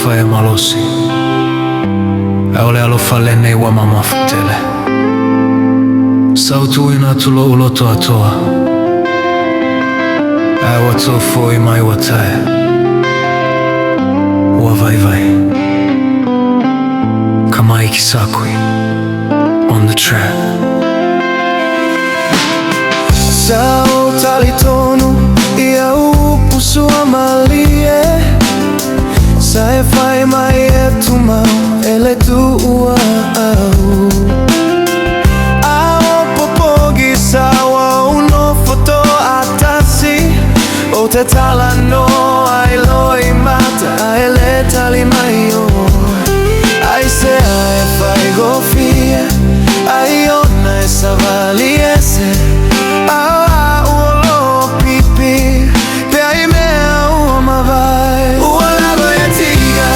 alofa e malosi, Ae o le alofa lenei ua mamafa tele. Sa ou tuuina atu lou loto atoa, Ae ua tou foi mai ua tae, ua vaivai. Kamaiki Sakui on the track. Sa ou talitonu i au upu suamalie, Sa e fai mai e tumau, e le tuua au. A o popogi sa ua ou nofo toatasi, Ou te talanoa i loimata ae le tali mai oe. Aisea e faigofie ai ona e savali ese, A o au o lo o pipi pea i mea ua mavae. Ua lava ia tiga,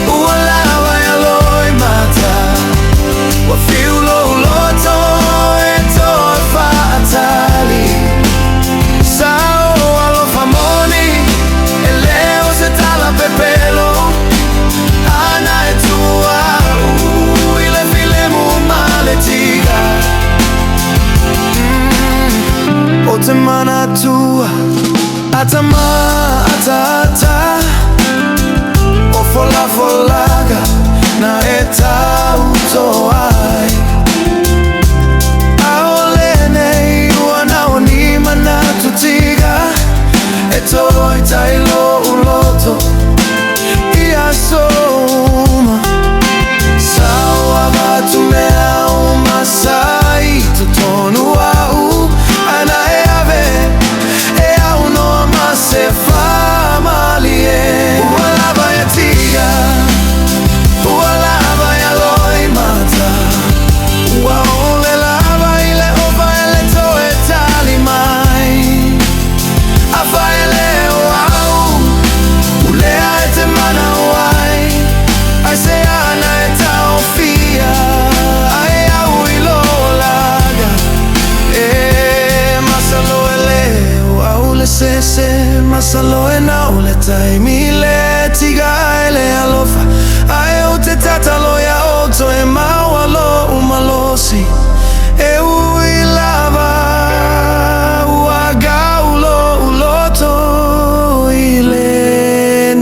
ua lava ia loimata, Ua fiu lou loto e toe faatali. Sa o alofa moni, e le o se tala pepelo, Ana e tuu au i le filemu ma le tiga. Ou te manatua ata ma ataata o folafolaga na e tauto ai. A o lenei ua na o ni manatu tiga e toe tai lou loto i aso uma. Sa ou avatu mea uma sa i totonu au, Ana e ave e aunoa ma se faamalie. Ua lava ia tiga, ua lava ia loimata, Ua ole lava i le ofa e le toe tali mai. Afai e le o au, o lea e te manao ai, Aisea na e taofia ai au i lou olaga. E masalo e le o au le sese, Masalo e nau le taimi le tiga ai le alofa, Ae ou te tatalo iā outou e maua lou malosi. E ui lava ua gau lou loto i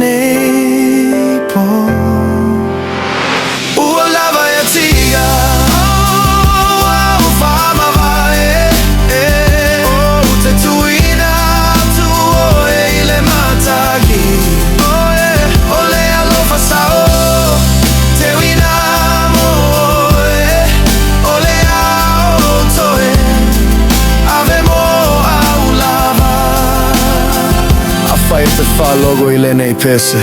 lenei po. Ua lava ia tiga, ua ou faamavae, Ou te tuuina atu oe i le matagi. O le alofa sao te uina mo oe, O le a ou toe ave mo au lava. Afai e te faalogo i lenei pese,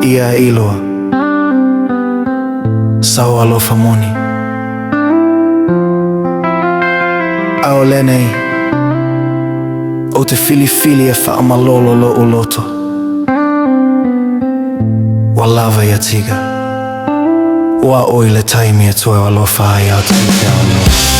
Ia iloa, sa o alofa moni. A o lenei, ou te filifili e faamalolo lou loto. Ua lava ia tiga. Ua oo i le taimi e toe alofa ai au i te alofa.